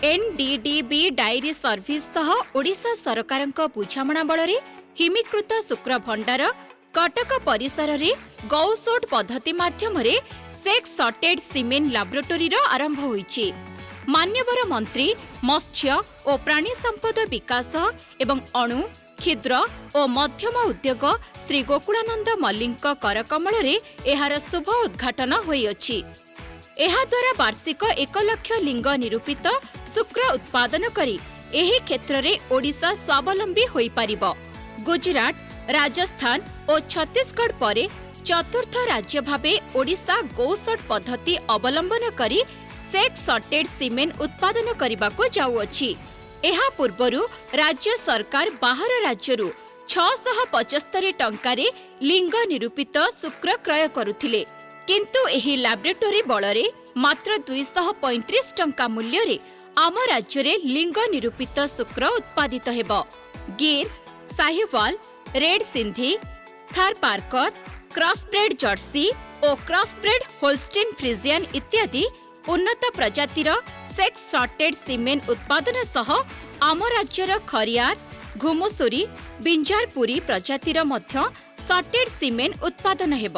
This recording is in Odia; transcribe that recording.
ଏନ୍ଡିଡିବି ଡାଏରୀ ସର୍ଭିସ ସହ ଓଡ଼ିଶା ସରକାରଙ୍କ ବୁଝାମଣା ବଳରେ ହିମୀକୃତ ଶୁକ୍ର ଭଣ୍ଡାର, କଟକ ପରିସରରେ ଗୌସୋଟ ପଦ୍ଧତି ମାଧ୍ୟମରେ ସେକ୍ସ ସର୍ଟେଡ୍ ସିମେନ୍ ଲାବୋରେଟୋରୀର ଆରମ୍ଭ ହୋଇଛି। ମାନ୍ୟବର ମନ୍ତ୍ରୀ, ମତ୍ସ୍ୟ ଓ ପ୍ରାଣୀ ସମ୍ପଦ ବିକାଶ ଏବଂ ଅଣୁ, କ୍ଷୁଦ୍ର ଓ ମଧ୍ୟମ ଉଦ୍ୟୋଗ ଶ୍ରୀ ଗୋକୁଳାନନ୍ଦ ମଲ୍ଲିକଙ୍କ କରକମଳରେ ଏହାର ଶୁଭ ଉଦ୍ଘାଟନ ହୋଇଅଛି। ଏହାଦ୍ୱାରା ବାର୍ଷିକ 1 ଲକ୍ଷ ଲିଙ୍ଗ ନିରୂପିତ ଶୁକ୍ର ଉତ୍ପାଦନ କରି ଏହି କ୍ଷେତ୍ରରେ ଓଡ଼ିଶା ସ୍ୱାବଲମ୍ବୀ ହୋଇପାରିବ। ଗୁଜରାଟ, ରାଜସ୍ଥାନ ଓ ଛତିଶଗଡ଼ ପରେ ଚତୁର୍ଥ ରାଜ୍ୟ ଭାବେ ଓଡ଼ିଶା ଗୌସଟ୍ ପଦ୍ଧତି ଅବଲମ୍ବନ କରି ସେକ୍ସ ସର୍ଟେଡ୍ ସିମେନ୍ ଉତ୍ପାଦନ କରିବାକୁ ଯାଉଅଛି। ଏହା ପୂର୍ବରୁ ରାଜ୍ୟ ସରକାର ବାହାର ରାଜ୍ୟରୁ 675 ଟଙ୍କାରେ ଲିଙ୍ଗ ନିରୂପିତ ଶୁକ୍ର କ୍ରୟ କରୁଥିଲେ, କିନ୍ତୁ ଏହି ଲାବୋରେଟୋରୀ ବଳରେ ମାତ୍ର 235 ଟଙ୍କା ମୂଲ୍ୟରେ ଆମ ରାଜ୍ୟରେ ଲିଙ୍ଗ ନିରୂପିତ ଶୁକ୍ର ଉତ୍ପାଦିତ ହେବ। ଗିର୍, ସାହିୱାଲ, ରେଡ୍ ସିନ୍ଧି, ଥାରପାରକର, କ୍ରସବ୍ରେଡ୍ ଜର୍ସି ଓ କ୍ରସବ୍ରେଡ୍ ହୋଲଷ୍ଟିନ୍ ଫ୍ରିଜିଆନ୍ ଇତ୍ୟାଦି ଉନ୍ନତ ପ୍ରଜାତିର ସେକ୍ସ ସର୍ଟେଡ୍ ସିମେନ୍ ଉତ୍ପାଦନ ସହ ଆମ ରାଜ୍ୟର ଖରିଆର, ଘୁମୁସୁରୀ, ବିଞ୍ଜାରପୁରୀ ପ୍ରଜାତିର ମଧ୍ୟ ସର୍ଟେଡ୍ ସିମେନ୍ ଉତ୍ପାଦନ ହେବ।